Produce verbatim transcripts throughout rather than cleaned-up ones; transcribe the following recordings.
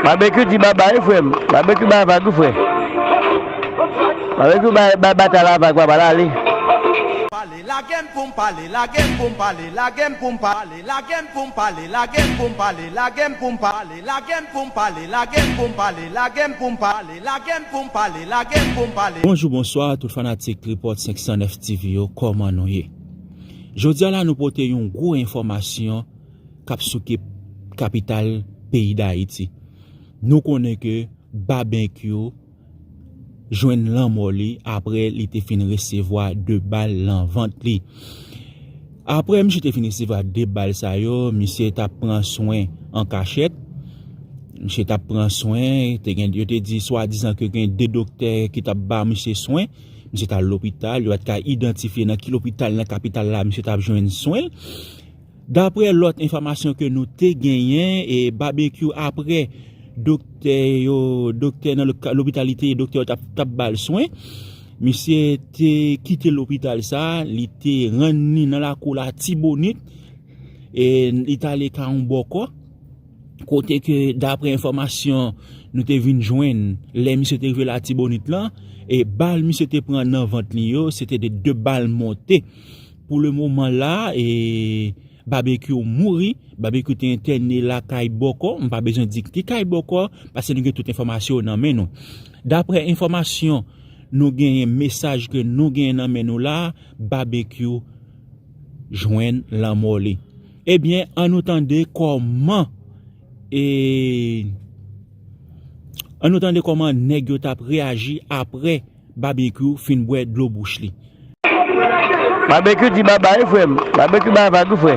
Babekyou di babay wi frè m. Babekyou bay vag wi frè. Babekyou bay bay batay la vag papa l ale. Pale, lage m pou m pale, lage m pou m pale, lage m pou m pale, lage m pou m pale, lage m pou m pale, lage m pou m pale, lage m pou m pale, lage m pou m pale, lage m pou m pale, lage m pou m pale, lage m pou m pale. Bonjou, bonswa, tout fanatik Tripòt senk san nèf TV yo, kòman nou ye? Jodi a la, nou pote yon gwo enfòmasyon k ap souke kapital peyi Dayiti. Nou konnen ke Babekyou jwenn lanmò li apre li te fin resevwa de bal nan vant li. Apre misye te fin resevwa de bal sa yo, misye t ap pran swen an kachèt. Misye t ap pran swen, te gen, yo te di swadizan ke gen de doktè ki t ap ba misye swen. Misye t al lopital, yo pa t ka idantifye nan ki lopital nan kapital la misye t ap jwenn swen. Daprè lòt enfòmasyon ke nou te genyen, e Babekyou apre doktè yo, doktè nan loka- lopital li te ye, doktè yo t ap t ap ba l swen. Misye te kite lopital sa, li te rann li nan lakou Latibonit, e li t ale ka yon bòkò. Kote ke daprè enfòmasyon nou te vin jwenn lè misye te rive Latibonit lan, e bal misye te pran nan vant li yo, se te de de bal monte. Pou le moman la, e Babekyou mouri. Babekyou te entène lakay bòkò. M pa bezwen di ki kay bòkò, paske nou gen tout enfòmasyon yo nan men nou. Daprè enfòmasyon nou genyen, mesaj ke nou genyen nan men nou la, Babekyou jwenn lanmò li. Ebyen, ann nou tande kòman, e, ann nou tande kòman nèg yo t ap reyaji apre Babekyou fin bwè dlo bouch li. Babekyou di babay wi frè m. Babekyou bay vag wi frè.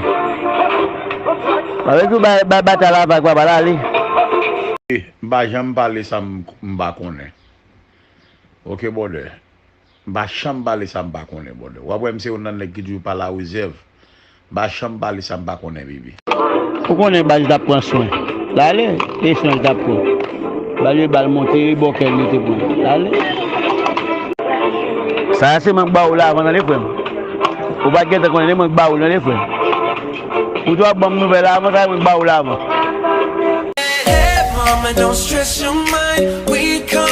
Babekyou bay bay batay la vag papa l ale. M pa janm pale sa m m pa konnen. Ok brother. M pa janm pale sa m pa konnen brother. W ap wè m se youn nan nèg ki toujou pale a rezèv. M pa janm pale sa m pa konnen baby. Ou konnen baz t ap pran swen. L ale, e swen l t ap pran. Bal yo bal monte, e bòkè l li te pran. L ale. Sa a se mwen k ba ou la avan tande frè m. Ou pa t gentan konnen, se mwen k ba ou tande frè m. Ou t ap ban m nouvèl la avan, sa se mwen k ba ou la avan. Hey, mama, don't stress your mind. We come